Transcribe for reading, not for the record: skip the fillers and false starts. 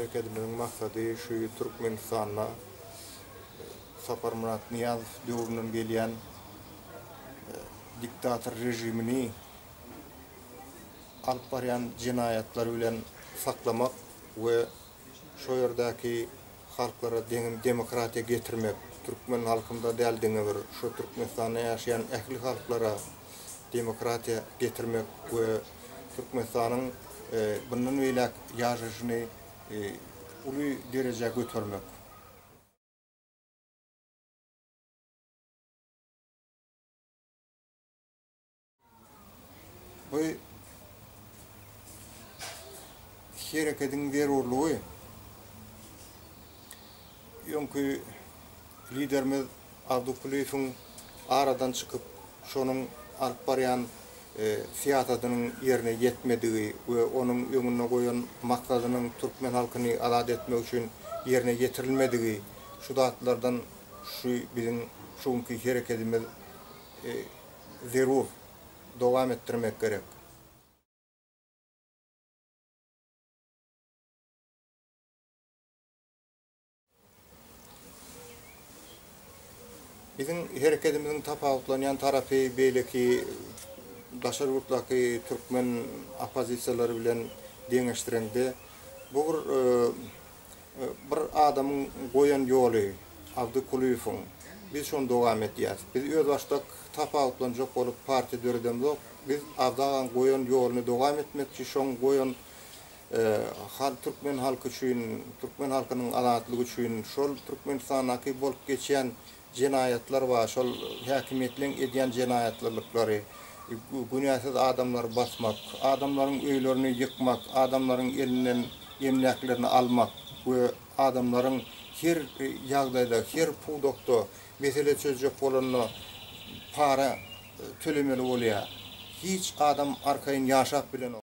herekedimiziň maksady şu Türkmenistanda Saparmyrat Nyýazow döwründen gelýän diktator režimini alyp barýan jenaýatlary bilen saklamak we şo ýerdäki halklara deňim demokratiýa getirmek, türkmen halkynda däl diňe bir, şo Türkmenistanda ýaşaýan ähli halklara demokratiýa getirmek we Türkmenistanyň bundan beýläk ýaşaýşyny uly derejä götermek. Bu herekediň zerurlygy öňki liderimiz Abdy Kulyýewiň aradan çykyp, şonuň alyp barýan syýasatynyň ýerine ýetmedigi we onuň öňünde goýan maksadynyň türkmen halkyny azat etmek üçin ýerine ýetirilmedigi şu zatlardan şu biziň şu günki herekedimiz zerur, dowam etdirmek gerek. Biziň herekedimiziň tapawutlanýan tarapy beýleki daşary ýurtdaky türkmen oppozisiýalary bilen deňeşdireňde bu bir Bir adamyň goýan ýoly, Abdy Kulyýewiň. Biz şony dowam edýäs. Biz özbaşdak tapawutlanjak bolup partiýa döredemzok. Biz Abdy agaň goýan ýoluny dowam etmekçi, şoň goýan hal türkmen halky üçin, türkmen halkynyň azatlygy üçin, şol Türkmenistandaky bolup geçýän Jenaýatlar bar, şol häkimiýetleň edýän jenaýatlylyklary, günäsiz adamlary basmak, adamlaryň öýlerini ýykmak, adamlaryň elinden emläklerini almak we adamlaryň her ýagdaýda, her pudakda mesele çözjek bolanda para tölemeli bolýar. Hiç adam arkaýyn ýaşap bilenok.